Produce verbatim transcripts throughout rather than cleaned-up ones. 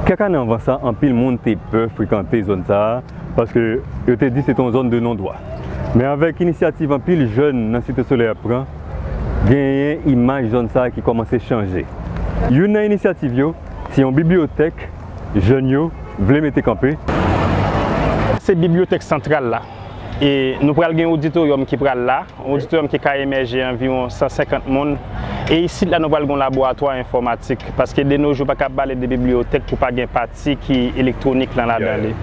Kèk ane anvan sa, anpil moun te pè frekante zòn sa a, paske yo te di se te yon zòn de non dwa. Men avèk inisyativ anpil jèn nan Site Solèy ap pran, genyen imaj zòn sa a ki kòmanse chanje. Youn nan inisyativ yo, se yon bibliyotèk jèn yo vle mete kanpe. Se bibliyotèk santral la. E nou pral gen oditoryòm ki pral la, yon oditoryòm ki ka emèje anviwon san senkant moun. E isit la, nou pral gen yon laboratwa enfòmatik, paske de nos jours, pa ka pale de bibliyotèk pou pa gen pati ki elektwonik lan ladan li.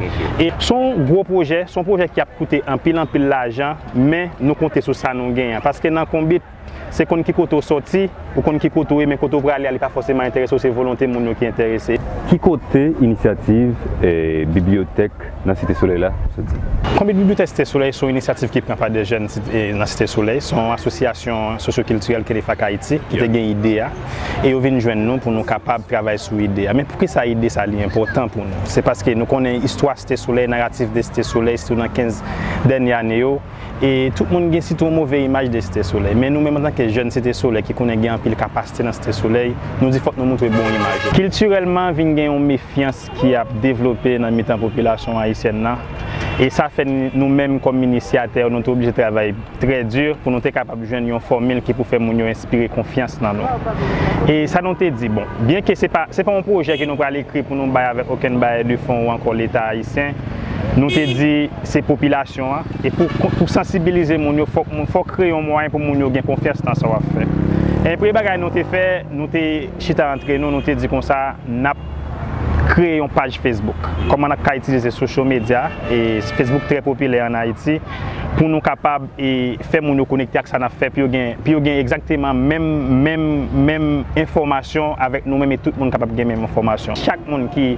E se yon gwo pwojè, se yon pwojè ki ap koute anpil, anpil lajan, men nou konte sou sa nou genyen. Paske nan Konbit, se konn ki kote w sòti, ou konn ki kote w ye, men kote w prale a, li pa fòseman enterese w, se volonte moun yo ki enterese. Ki kote inisyativ, eh, bibliyotèk nan Site Solèy la soti? Konbit Bibliyotèk Site Solèy se yon inisyativ ki pran pa de jèn sit-, eh, nan Site Solèy. Se yon asosyasyon sosyokiltirèl ki te F A C Ayiti ki te gen ide a. E yo vin jwenn nou pou nou kapab travay sou ide a. Men poukisa ide sa li enpòtan pou nou? Se paske nou konnen istwa Site Solèy, naratif de Site Solèy, sitou nan kenz dènye ane yo, e tout moun gen sitou yon move imaj de Site Solèy. Men nou menm, antanke jèn Site Solèy ki konnen gen anpil kapasite nan Site Solèy, nou di fòk nou montre bon imaj. Kiltirèlman, vin gen yon mefyans ki ap devlope nan mitan popilasyon ayisyèn nan. E sa fè n-, nou menm kòm inisiyatè, nou te oblije travay trè di pou nou te kapab jwenn yon fòmil ki pou fè moun yo enspire konfyans nan nou. E sa nou te di, bon, byenke se pa, se pa yon pwojè ke nou pral ekri pou nou bay avèk okenn bayè de fon ou ankò Leta ayisyen, nou te di se popilasyon an, e pou, pou sansibilize moun yo, fòk moun, fòk kreye yon mwayen pou moun yo gen konfyans nan sa w ap fè. E premye bagay nou te fè, nou te chita antre nou, nou te di konsa, n ap kreye yon paj Facebook. Kòman n ap ka itilize social media, e Facebook trè popilè ann Ayiti, pou nou kapab, e, fè moun yo konekte ak sa n ap fè, pou yo gen, pou yo gen egzakteman menm, menm, menm enfòmasyon avèk nou menm, e tout moun kapab gen menm enfòmasyon. Chak moun ki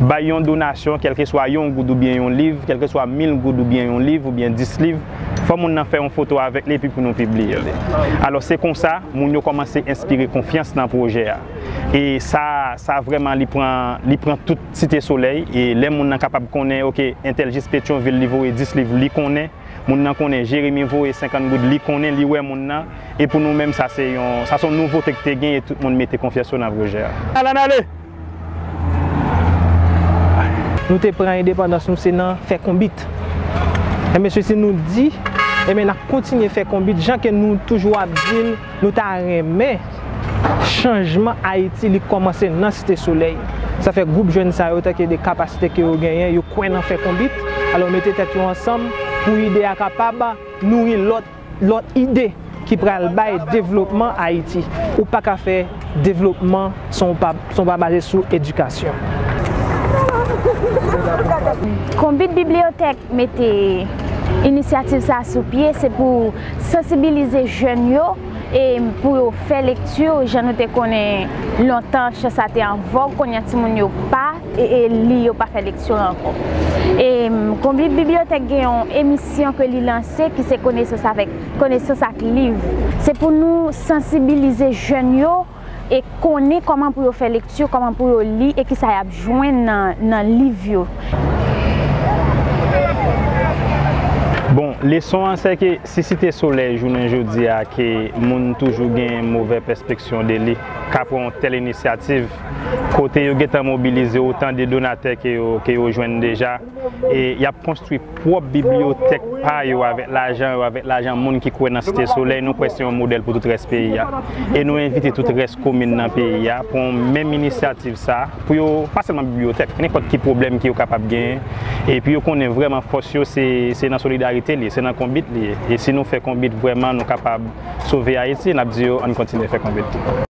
bay yon donasyon, kèlkeswa yon goud oubyen yon liv, kèlkeswa mil goud oubyen yon liv, oubyen dis liv, fò moun nan fè yon foto avèk li epi pou nou pibliye li. Alò, se konsa, moun yo kòmanse enspire konfyans nan pwojè a. E sa, sa vrèman, li pran, li pran tout Site Solèy. E lè moun nan kapab konnen, oke, entèl jis Petyonvil, li voye dis liv, li konnen. Moun nan konnen Jeremi voye senkant goud, li konnen, li wè moun nan. E pou nou menm, sa se yon, sa se yon nouvote ki te gen e tout moun mete konfyans yo nan pwojè a. Al ann ale! Nou te pran endepandans nou se nan fè konbit. Enben, se si nou di, enben, n ap kontinye fè konbit, jan ke nou toujou ap di l, nou ta renmen chanjman Ayiti, li kòmanse nan Site Solèy. Sa fè gwoup jèn sa yo, tanke de kapasite ke yo genyen, yo kwè nan fè konbit. Alò, mete tèt yo ansanm pou ide a kapab nouri lòt, lòt ide ki pral bay devlopman Ayiti. Ou pa ka fè devlopman san w pa, san w pa baze sou edikasyon. Konbit Bibliyotèk mete inisyativ sa a sou pye, se pou sansibilize jèn yo, e pou yo fè lekti, jan nou te konnen lontan, chans sa te an vòg, kounye a timoun yo pa, e, e li, yo pa fè lekti ankò. E, m, Konbit Bibliyotèk gen yon emisyon ke li lanse ki se Konesans avèk, Konesans ak liv. Se pou nou sansibilize jèn yo e konnen kòman pou yo fè lekti, kòman pou yo li e kisa y ap jwenn nan, nan liv yo. Bon, leson an se ke si Site Solèy jounen jodi a ke moun toujou gen movè pèspeksyon de li, ka pran yon tèl inisyativ, kote yo gentan mobilize otan de donatè ke yo, ke yo jwenn deja, e y ap konstwi pwòp bibliyotèk pa yo avèk lajan yo, avèk lajan moun ki kwè nan Site Solèy, nou kwè se yon modèl pou tout rès peyi a. E nou envite tout rès komin nan peyi a pran menm inisyativ sa, pou yo, pa sèlman bibliyotèk, nenpòt ki pwoblèm ke yo kapab genyen, epi yo konnen vrèman fòs yo se, se nan solidarite li ye, se nan konbit li ye. E si nou fè konbit vrèman, nou kapab sove Ayiti, n ap di yo, ann kontinye fè konbit.